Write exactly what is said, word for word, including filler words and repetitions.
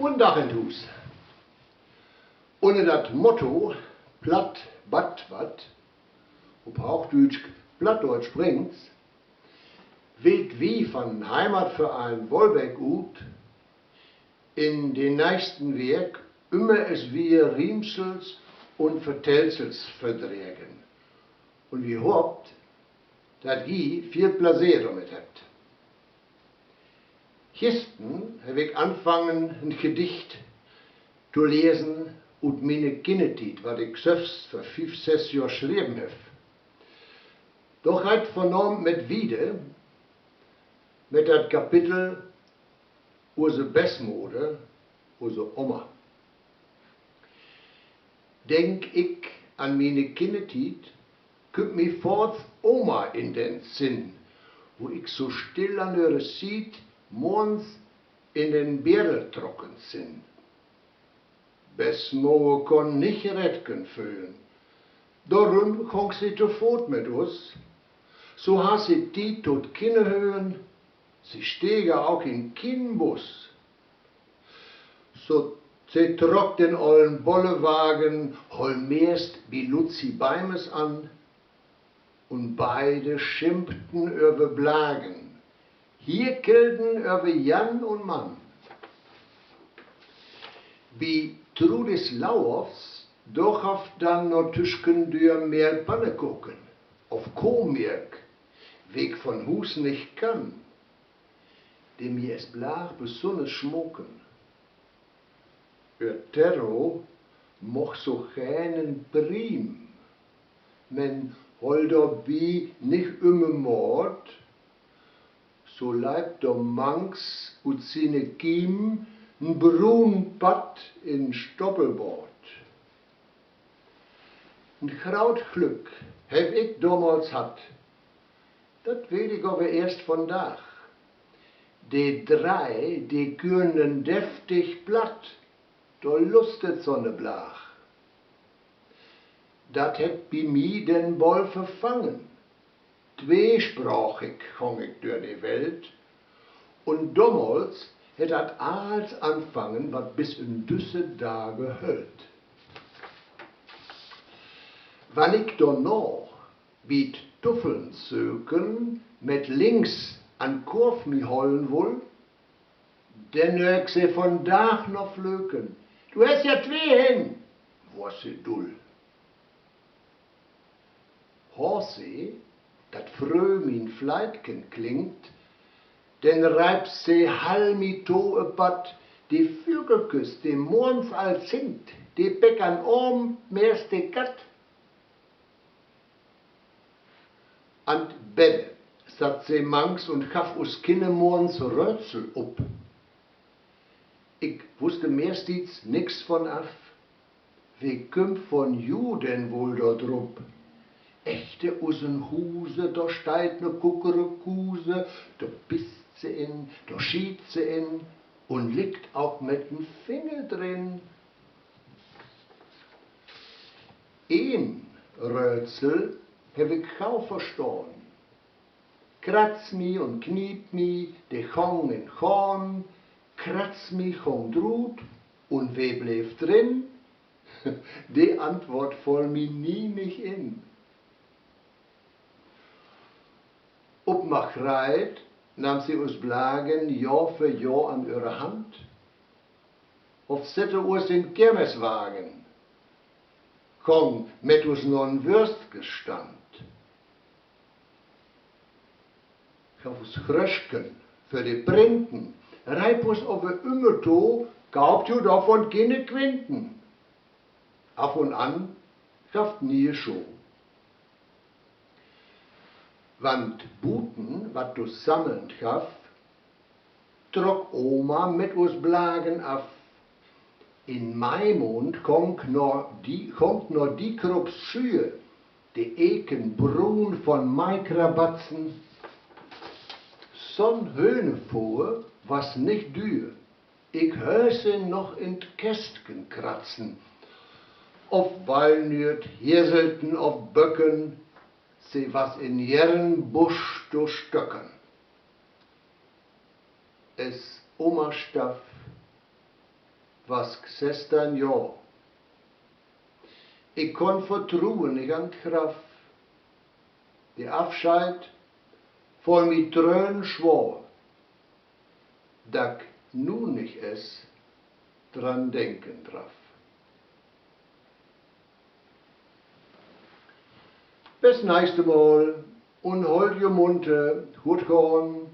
Goden Dag in't Huus. Ünner dat Motto Platt batt wat, op Hoochdüütsch Plattdeutsch bringt's, willt wi von Heimatverein Wolbeck ut in de nächsten Week ümmer es wier Riemsels un Vertellsels vördregen. Un wi hoopt, dat ji veel Pläseer dormit hebbt. Gistern heff ik anfangen, en Gedicht to lesen ut miene Kinnertiet, wat ik sülvst vör fief, sess Johr schreven heff. Dor geiht 't vunavend mit wieder, mit dat Kapitel Use Bestmoder, use Oma. Denk ik an miene Kinnertiet, kümmt mi foorts Oma in den Sinn, wo ik so still an öhre Siet morgens in den Beddel trocken sinn. Bestmoder kunn nich Rädgen föhren, dorüm gong se to Foot mit us. So harr se Tiet to't Kinnerhören, se steeg ok in kien Bus. So, se trock den ollen Bollewagen, holl meest bi Luzi Beimes an, un beide schimpten över Blagen, hiekelden över Jan un Mann. Bi Trudis Lauhofs, dor gaff 't dann noch tüskendör Mehlpannekoken of Kohmilk, we ik von Huus nich kann, de mi es Blaag besünners smoken. Ör Terro moch so geern en Priem, men holl dorbi nich ümmer Maat, so leip dor mangs ut siene Kiem en bruun Patt in Stoppelbaat. En graut Glück heff ik domals hatt, dat weet ik aver eerst vondaag. De drei, de künnen deftig Platt, dor lustet so'ne Blaag. Dat hett bi mi den Boll verfangen. Tweespraakig gong ik dör de Welt, un domals hett dat alls anfangen, wat bis in düsse Dage höllt. Wann ik dorna bi't Tuffeln söken mit links an Korf mi hollen wull, denn höör ik se vondaag noch flöken: Du hest ja twee Hänn, wor se dull. Harr se dat fröh mien Fleitken klingt, denn reip se hall mi to e Patt: De Vügelkes, de morgens all singt, de peck an Avend meest de Katt. An't Bedde satt se mangs un gaff us Kinner morgens Rötsel op. Ik wusste meesttiets nix von af. We kümmt von ju denn woll dor drup? Achter usen Huse, dor steiht 'ne Kuckerekuse, dor pisst se in, dor schiet se in un lickt ok mit den Finger drin. Een Rötsel heff ik gau verstahn: Kratz mi un kniep mi, de gong in Gahn, kratz mi, gong drut, un we bleev drin? De Antwoort foll mi nie nich in. Op Margreet nahm se us Blagen Johr för Johr an öhre Hand, of sette us in Kermeswagen, gong mit us na'n Wörstgestand, gaff us Grösken för de Printen, reip us aver ümmer to: Kaupt ju dorvon kiene Quinten. Af un an gaff 't nie Schoh. Wann 't buten wat to sammeln gaff, trock Oma mit us Blagen af. In Maimaand gong 't na Di-, gong 't na Diekrops Schüür, de Eken bruun von Maikrabatzen. So'n Höhnefoor was nich düür. Ik höör se noch in't Kästken kratzen. Of Walnüet, Heselten of Böcken, se was in jeden Busch to stöcken. Es Oma starv, was k sessteihn Johr. Ik kunn vertroen nich an 't Graff. De Afscheid foll mi dröhn swoor, dat k nu nich es dran denken draff. Bes nächste Mal un holt jo munter, guot gahn.